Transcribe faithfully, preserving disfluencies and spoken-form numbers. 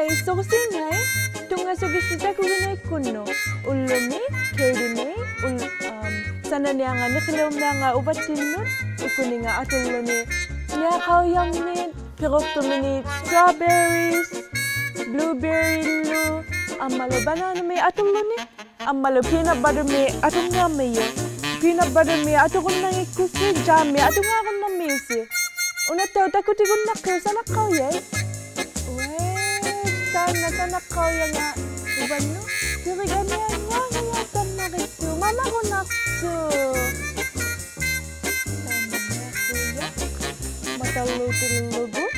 ᓱᕈᓯᖓᐃ, ᑐᙵᓱᒋᑦᓯ ᑕᑯᒋᓇᐃᒃᑯᓐᓄᑦ. ᐅᓪᓗᒥ, Katie Mae, ᐅᓪ-, ᐊᒻ, ᓴᓇᓂᐊᖓ ᓂᕿᓕᐅᕐᓂᐊᖓ ᐅᕙᑦᑎᓐᓄᑦ, ᐅᑯᓂᖓ ᐊᑐᕐᓗᓂ ᓂᐊᖃᐅᔭᕐᒥᒃ, ᐱᕈᖅᑐᒥᓃᑦ strawberries, blueberry-ᓗ, ᐊᒻᒪᓗ banana-ᒥᒃ ᐊᑐᕐᓗᓂ, ᐊᒻᒪᓗ peanut butter-ᒥᒃ ᐊᑐᕐᓂᐊᕐᒥᔪᖅ. Peanut butter-ᒥᒃ ᐊᑐᕈᓐᓇᙱᒃᑯᑦᓯ jam-ᒥᒃ ᐊᑐᕈᓐᓇᕐᒥᔪᓯ. ᐅᓇᑦᑕᐅᖅ ᑕᑯᑎᒍᓐᓇᖅᑭᐅᒃ ᓴᓇᖅᑲᐅᔭᐃᑦ. ᐅᐊᐃ, ᑖᓐᓇ ᓴᓇᖅᑲᐅᔭᖓ ᐅᕙᓐᓄᑦ. ᑎᕆᒐᓐᓂᐊᖅ ᓴᓇᖅᑲᐅᔭᖓ ᑕᒪᕆᑦᑐ. ᒪᒪᕈᓇᖅᑐᖅ. ᑖᓐᓇ ᓄᐊᖅᑐᔭᖅ. ᒪᑕᓗᑎᓪᓗᒍ.